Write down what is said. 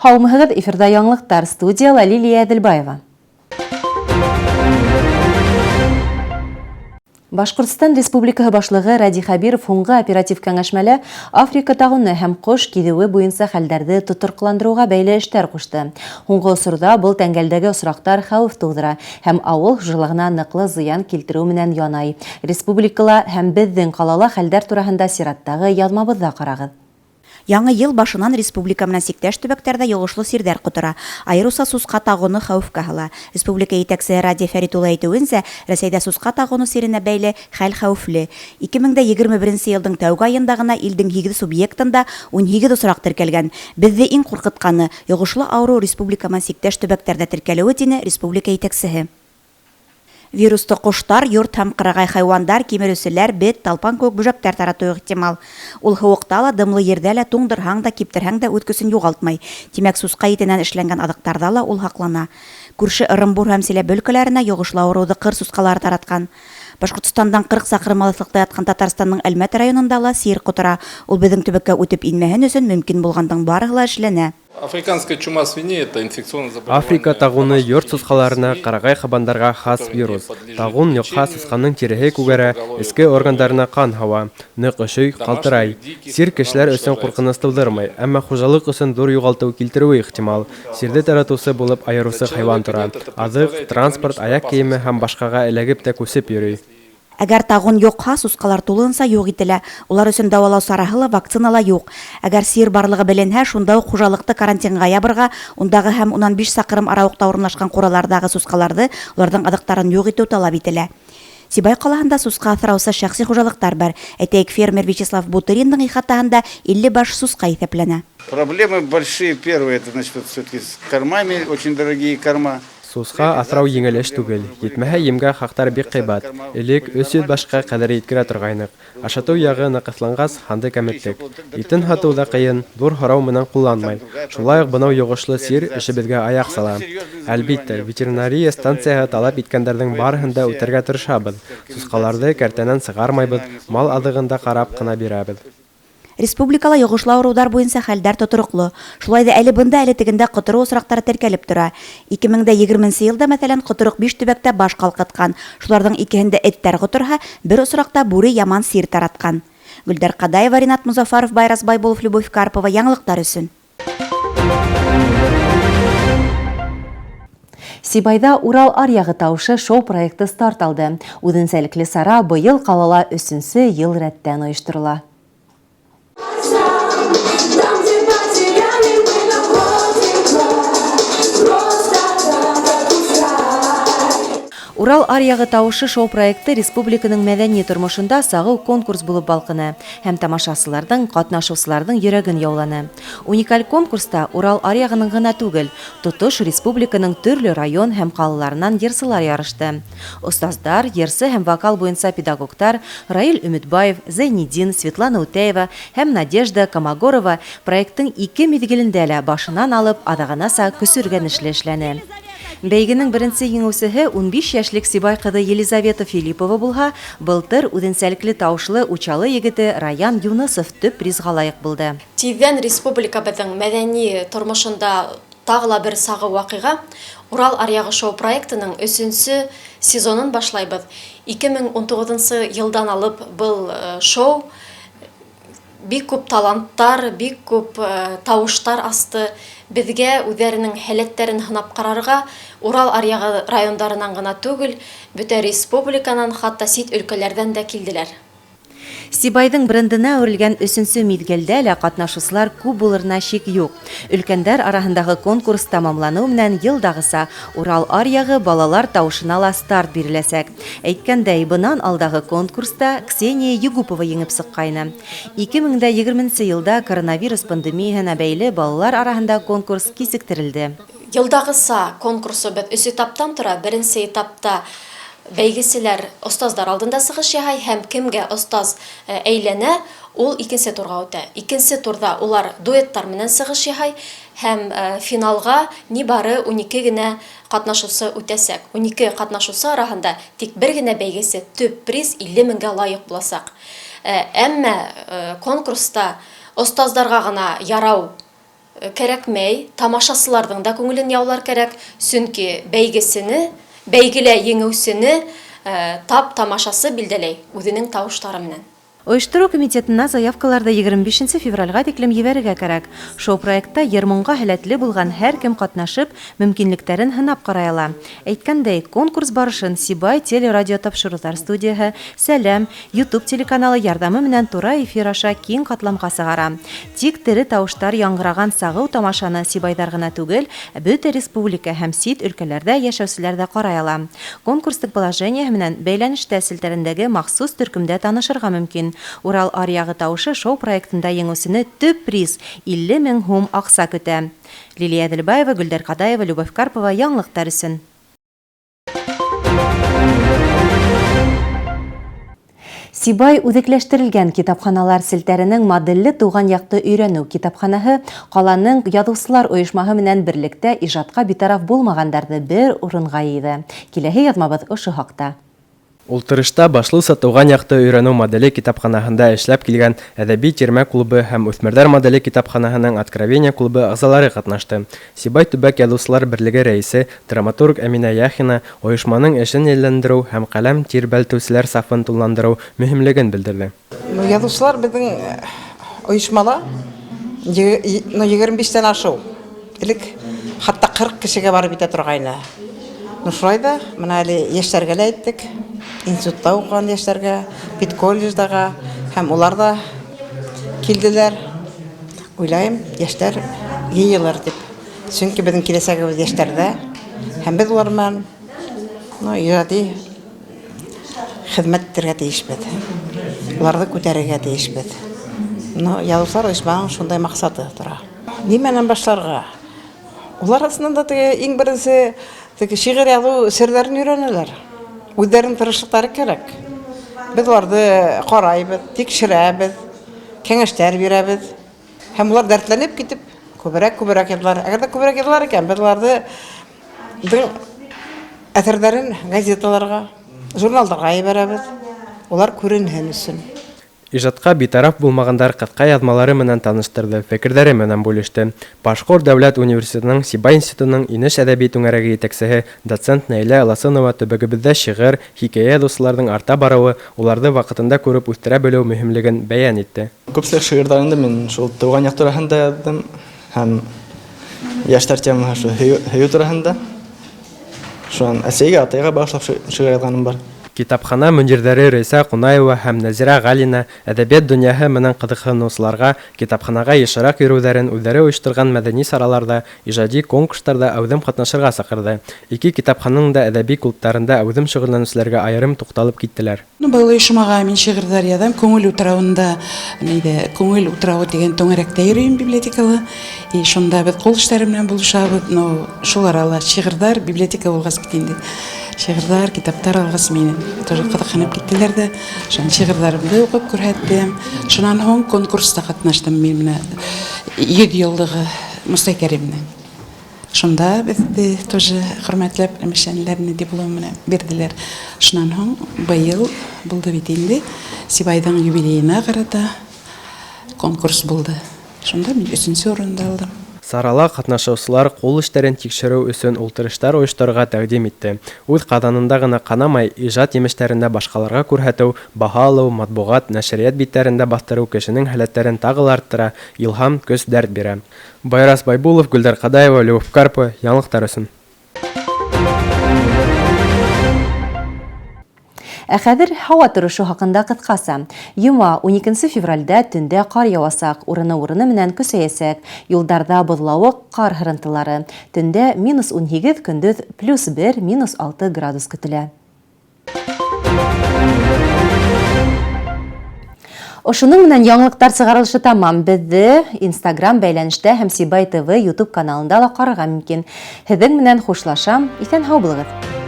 Һаумыһығыҙ, эфирҙа яңылыҡтар, студияла Лилия Әҙелбаева. Башҡортостан Республикаһы Башлығы Радий Хәбиров һуңғы оператив кәңәшмәлә Африка тағуны һәм ҡош киҙеүе буйынса хәлдәрҙе тоторҡландырыуға бәйле эштәр ҡушты. Һуңғы осорҙа был тәңгәлдәге осраҡтар хәүеф тыуҙыра һәм ауыл хужалығына ныҡлы зыян килтереү менән янай. Республикала һәм беҙҙең ҡалала хәлдәр тураһында сираттағы яҙмабыҙҙа ҡарағыҙ. Яңы йыл башынан республика менән сиктәш төбәктәрҙә йоғошло сирҙәр ҡотора. Айырыуса сусҡа тағоны хәүефкә һала. Республика етәксеһе Радий Фәрит улы әйтеүенсә, Рәсәйҙә сусҡа тағоны сиренә бәйле хәл хәүефле. 2021 йылдың тәүге айында ғына илдең һигеҙ субъектында 18 осраҡ теркәлгән. Беҙҙе иң ҡурҡытҡаны — йоғошло ауырыу республика менән сиктәш төбәктәрҙә теркәлеүе, тине республика етәксеһе. Вирусты ҡоштар, йорт һәм ҡырағай хайуандар, кимереүселәр, бет, талпан кеүек бөжәктәр таратыуы ихтимал. Ул һыуыҡта ла, дымлы ерҙә лә, туңдырһаң да, киптерһәң дә үҙ көсөн юғалтмай. Тимәк, сусҡа итенән эшләнгән аҙыҡтарҙа ла ул һаҡлана. Күрше Ырымбур һәм Силәбе өлкәләренә йоғошло ауырыуҙы ҡыр сусҡалары таратҡан. Башҡортостандан 40 саҡрым алыҫлыҡта ятҡан Татарстандың Әлмәт районында ла сир ҡотора. Ул беҙҙең төбәккә үтеп инмәһен өсөн мөмкин булғандың барыһы ла эшләнә. Африканская чума свиней – это инфекционное заболевание. Африка тағуны йорт сусҡаларына, ҡырағай ҡабандарға хас вирус. Тағун йоҡһа, сусҡаның тиреһе күгәрә, эске органдарына ҡан һауа, ныҡ өшөй, ҡалтырай. Сир кешеләр өсөн ҡурҡыныс тыуҙырмай, әммә хужалыҡ өсөн ҙур юғалтыу килтереүе ихтимал. Сирҙе таратыусы булып айырыусы хайуан тора. Аҙыҡ, транспорт, аяҡ кейеме һәм башҡаға эләгеп тә күсеп йөрөй. Әгәр тағун йоҡһа, сусҡалар тулыһынса юҡ ителә. Улар өсөн дауалау сараһы ла, вакцина ла юҡ. Әгәр сир барлығы беленһә, шунда уҡ хужалыҡты карантинға ябырға, ундағы һәм унан 5 саҡрым арауыҡта урынлашҡан ҡураларҙағы сусҡаларҙы, уларҙың аҙыҡтарын юҡ итеү талап ителә. Сибай ҡалаһында сусҡа аҫраусы шәхси хужалыҡтар бар. Әйтәйек, фермер Вячеслав Бутыриндың ихатаһында 50 баш сусҡа иҫәпләнә. Проблемы большие. Первое, это, значит, вот все-таки с кормами, очень дорогие корма. Сусҡа аҫрау еңел эш түгел. Етмәһә, емгә хаҡтар бик ҡыйбат. Элек 300 башҡа ҡәҙәр еткерә торғайныҡ. Ашатыу яғы наҡыҫланғас, һанды кәметтек. Итен һатыу ҙа ҡыйын, ҙур һорау менән ҡулланмай. Шулай уҡ бынау йоғошло сир эшебеҙгә аяҡ сала. Әлбиттә, ветеринария станцияһы талап иткәндәрҙең барыһын да үтәргә тырышабыҙ. Сусҡаларҙы кәртәнән сығармайбыҙ, мал аҙығын да ҡарап ҡына бирәбеҙ. Республикала йоғошло ауырыуҙар буйынса хәлдәр тотороҡло. Шулай ҙа әле бында, әле тегендә ҡотороу осраҡтары теркәлеп тора. 2020 йылда, мәҫәлән, ҡотороҡ 5 төбәктә баш ҡалҡытҡан. Шуларҙың икеһендә эттәр ҡоторһа, бер осраҡта бүре яман сир таратҡан. Гөлдәр Ҡадаева, Ринат Музафаров, Байрас Байбулов, Любовь Карпова. Яңылыҡтар өсөн. Сибайҙа Урал аръяғы тауышы шоу проекты старт алды. Үҙенсәлекле сара быйыл ҡалала өсөнсө йыл рәттән ойошторола. Там, где потеряли мы находим просто так отпускай. Урал аръяғы тауышы шоу проекты республиканың мәҙәни тормошонда сағыу конкурс булып балҡыны һәм тамашасыларҙың, ҡатнашыусыларҙың йөрәген яуланы. Уникаль конкурста Урал аръяғының ғына түгел, тотош республиканың төрлө район һәм ҡалаларынан йырсылар ярышты. Остаздар, йырсы һәм вокал буйынса педагогтар Раил Өмөтбаев, Зәйнидин, Светлана Үтәева һәм Надежда Комогорова проекттың ике миҙгелендә лә башынан алып аҙағынаса көсөргәнешле эшләне. Бәйгенең беренсе еңеүсеһе 15 йәшлек Сибай ҡыҙы Елизавета Филиппова булһа, былтыр үҙенсәлекле тауышлы Учалы егете Раян Юнысов төп призға лайыҡ булды. Тиҙҙән республикабыҙҙың мәҙәни тормошонда тағы ла бер сағыу ваҡиға. Урал аръяғы шоу проектының өсөнсө сезонын башлайбыҙ. 2019 йылдан алып был шоу бик күп таланттар, бик күп тауыштар асты. Беҙгә үҙҙәренең һәләттәрен һынап ҡарарға Урал аръяғы райондарынан ғына түгел, бөтә республиканан, хатта сит өлкәләрҙән дә килделәр. Сибайҙың брендына әүерелгән өсөнсө миҙгелдә лә ҡатнашыусылар күп булырына шик юҡ. Өлкәндәр араһындағы конкурс тамамланыу менән йылдағыса Урал аръяғы балалар тауышына ла старт биреләсәк. Әйткәндәй, бынан алдағы конкурста Ксения Егупова еңеп сыҡҡайны. 2020 йылда коронавирус пандемияһына бәйле балалар араһында конкурс кисектерелде. Йылдағыса конкурсы беҙ өс этаптан тора. Беренсе этапта бәйгеселәр остаздар алдында сығыш яһай һәм кемгә остаз әйләнә, ул икенсе турға үтә. Икенсе турҙа улар дуэттар менән сығыш яһай һәм финалға ни бары 12 генә ҡатнашыусы үтәсәк. 12 ҡатнашыусы араһында тик бер генә бәйгесе төп приз 50 меңгә лайыҡ буласаҡ. Әммә конкурста остаздарға ғына ярау Кәрәкмәй, тамашасыларҙың да күңелен яулар кәрәк, сөнки бәйгесене, бәйгелә еңеүсене тап тамашасы билдәләй үҙенең тауыштары менән. Оештырыу комитетына заявкаларҙы 25 нче февральгә тиклем ебәрергә кәрәк. Шоу-проектта йыр-моңға һәләтле булған һәркем катнашып, мөмкинлектәрен һынап карай ала. Әйткәндәй, конкурс барышын Сибай телерадиотапшырыуҙар студияһы, Сәләм, Ютуб телеканалы ярҙамы менән тура эфир аша киң ҡатламға сығара. Тик тере тавыштар яңгыраған сағыу тамашаны сибайҙар ғына түгел, бөтә республика һәм сит өлкәләрҙә йәшәүселәр ҙә ҡарай ала. Конкурстың положениеһы менән Бәйләнештә селтәрендәге махсус төркөмдә танышырға мөмкин. Урал аръягы тавышы шоу-проектында еңүсене төп приз, 50 мең һум аҡса көтә. Лилия Әҙелбаева, Гөлдәр Ҡадаева, Любовь Карпова, Яңылыҡтар өсөн. Сибай үҙәкләштерелгән китапханалар селтәренең модельле туған якты өйрәнеү китапханаһы ҡаланың яҙыусылар ойошмаһы менән берлектә ижадҡа битараф булмағандарҙы бер урынға йыйҙы. Киләһе яҙмабыҙ ошо хаҡта. Ултырышта башлыса туған якты өйрәнеү моделе китапханаһында эшләп килгән Әҙәби тирмә клубы һәм Үҫмерҙәр моделе китапханаһының Откровение клубы ағзалары ҡатнашты. Сибай төбәк яҙыусылар берлеге рәйесе, драматург Әминә Яхина ойошманың эшен йәлләндереү һәм ҡәләм тирбәлтеүселәр сафын тулыландырыу мөһимлеген белдерҙе. Яҙыусылар беҙҙең ойошмала 25-тән ашыу. Элек хатта 40 кешегә барып етә торғайны. Ну, шулай да, мына әле йәштәргә лә әйттек, институтта уҡыған йәштәргә, педколледждаға, һәм улар ҙа килделәр. Уйлайым, йәштәр йыйылыр тип. Сөнки беҙҙең киләсәгебеҙ йәштәрҙә, һәм беҙ улар менән, ну, ижади хеҙмәт итергә тейешбеҙ. Уларҙы күтәрергә тейешбеҙ. Ну, яҙыусылар ойошманың шундай маҡсаты тора. Нимәнән башларға? Улар арасынан да теге иң беренсе теге шиғыр яҙыу серҙәрен өйрәнәләр. Үҙҙәренең тырышлыҡтары кәрәк. Беҙ уларҙы ҡарайбыҙ, тикшерәбеҙ, кәңәштәр бирәбеҙ. Һәм улар дәртләнеп китеп, күберәк-күберәк яҙалар. Әгәр ҙә күберәк яҙалар икән, беҙ уларҙы әҫәрҙәрен газеталарға, журналдарға ебәрәбеҙ. Улар күренһен өсөн. Ижадҡа битараф булмағандар ҡыҫҡа яҙмалары менән таныштырҙы, фекерҙәре менән бүлеште. Башҡорт дәүләт университетының Сибай институтының Инеш әҙәби түңәрәге етәксеһе, доцент Наилә Ыласынова төбәгебеҙҙә шиғыр, хикәйә яҙыусыларҙың арта барыуы, уларҙы ваҡытында күреп үҫтерә белеү мөһимлеген бәйән итте. Күпселек шиғырҙарымды мин шул тыуған яҡ тураһында яҙҙым һәм йәштәр темаһы шул һөйөү тураһында. Шунан әсәйгә, атайға бағышлап шиғыр яҙғаным бар. Китапхана мөдирҙәре Рәйсә Ҡунаева һәм Нәзирә Ғәлина әҙәбиәт донъяһы менән ҡыҙыҡһыныусыларға китапханаға йышыраҡ йөрөүҙәрен, үҙҙәре ойошторған мәҙәни сараларҙа, ижади конкурстарҙа әүҙем ҡатнашырға саҡырҙы. Ике китапхананың да әҙәби клубтарында әүҙем шөғөлләнеүселәргә айырым туҡталып киттеләр. Был ойошмаға мин шиғырҙар яҙам. Күңел утрауында, нейҙе, Күңел утрауы тигән түңәрәктә йөрөйөм библиотекала. И шунда беҙ ҡул эштәре менән булышабыҙ. Ну, шул арала шиғырҙар, библиотека булғас бит инде. Шиғырҙар, китаптар алғас мине тоже ҡыҙыҡһынып киттеләр ҙә. Шунан шиғырҙарымды уҡып күрһәттем. Шунан һуң конкурста ҡатнаштым мин менә 100 йыллығы Мостай Кәримнең. Шунда беҙҙе тоже хөрмәтләп, әмешәнләрне диплом менән бирҙеләр. Шунан һуң быйыл булды бит инде Сибайҙың юбилейына ҡарата конкурс булды. Шунда мин өсөнсө урынды алдым. Сарала ҡатнашыусылар ҡул эштәрен тикшереү өсөн ултырыштар ойошторорға тәҡдим итте. Үҙ ҡаҙанында ғына ҡанамай, ижад емештәрендә башҡаларға күрһәтеү, баһа алыу, матбуғат, нәшриәт биттәрендә баҫтырыу кешенең һәләттәрен тағы ла арттыра, илһам, көс, дәрт бирә. Байрас Байбулов, Гөлдәр Ҡадаева, Любовь Карпова, яңылыҡтар өсөн. Ә хәҙер һауа торошо хаҡында ҡыҫҡаса. Йома 12 февралдә төндә ҡар яуасаҡ, урыны-урыны менән көсәйәсәк. Юлдарҙа боҙлауыҡ, ҡар һырынтылары. Төндә минус 18, көндөҙ плюс 1, минус 6 градус көтөлә. Ошоноң менән яңылыҡтар сығарылышы тамам. Беҙҙе Instagram бәйләнештә һәм Сибай ТВ YouTube каналында ла ҡарарға мөмкин. Һеҙҙең менән хушлашам. Иҫән һау булығыҙ.